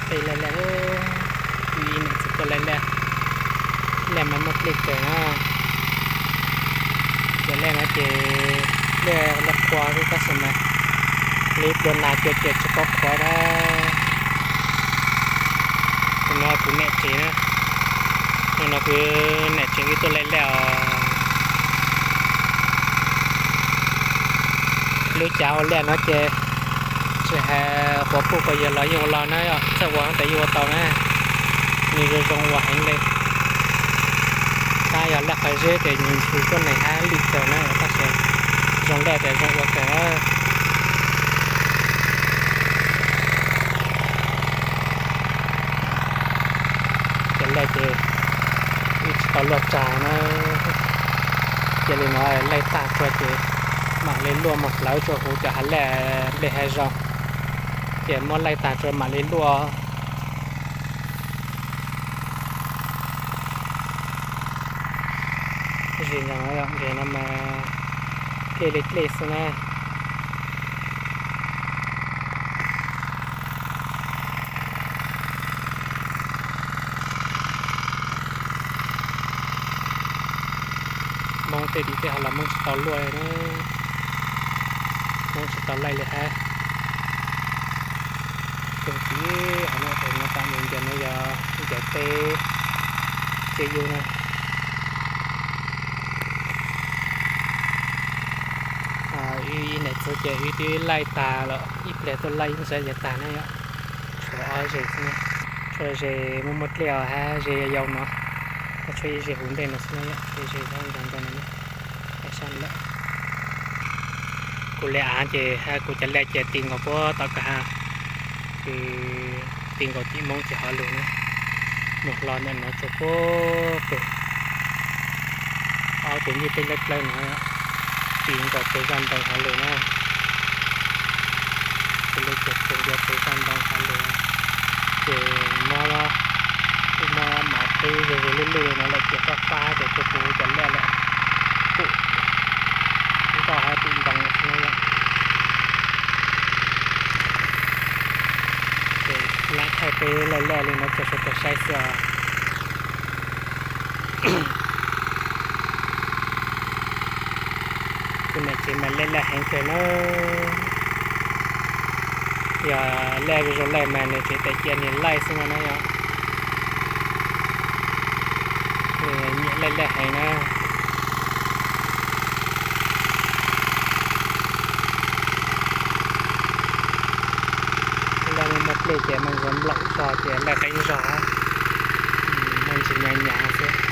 Tej laij laij, ib niam txiv tuaj laij laij, laij mas muaj dlej kawg na. Ces laij no ces dlej qhuav xwb tab sis mas li pluag nag cua ces tsis paub qhuav na. Tus no kuv niam tsev na, tus no kuv niam tsev wb tuaj laij laij os. Lub cav ua laij no ces tsis hais quav puj quav yawg los yeej ua los na, txawj ua ntawd yeej ua tau na. Nws zoo zoo ua heev li. Tab yog laij qhov zeb ces nws ntxhw tuab neeg hab lim kawg na, tab sis zoo laij ces zoo ua kawg na. Cov laij ces wb tsis tau luaj tsawg na. Cia li no laij tag tsua ces mam li luaj mus hlawv tsua huv cov hav laij nplej hav zoo. Ces muab laij tag tsua mam li luaj. Zis ntawm no, zis no mas dlej li dlej xwb na. Hmoob tej tim tej ho los Hmoob tsis tau luaj na, Hmoob tsis tau laij li hab. Ces ho no tes no tam nws ncaws no yog ncaws teb, ces yus na, wb ib niam txiv ces wb twb laij tag lawm, ib pliag tuaj laij ib ntxhais ces tag na yom. Tshuav ob zes xwb, tshuav zes muaj muaj dlej os hab zes yau yau no, tshuav ib zes huv ntej no xwb na yom, ib zes nyob nrog ntawd no. Kuv li av ces hab kuv cov laij ces ti nkaus puag tom kwj ha, ces ti nkaus tim Hmoob tsev hauv lug na, mus hlo ntawm no tsuas puag pem ob tug ncej peb dlawb dlawb no, ti nkaus pem zaj ntoo hauv lug na. Kuv li ces tsuas nkaus pem zaj ntoo hauv lug, ces muab, muab mam qhib ze ze lub lub li no lawm ces fab fab ces tsuas pum cov laij lawm, pum nkoj hab pum ntoo xwb na yom. Ces lab thaij peb laij laij li no rau sawv daws saib xwb os. Kuv niam tsev mas laij laij heev kawg na. Yog laij zoo zoo laij mas nws tsev tes cia nws laij xwb no na yom. Nws nyiam laij laij heev na. Laij muaj dlej ces mas ntxuav nplaum zog ces laij qeeb zog, muaj ntsis nyaav nyaav xwb.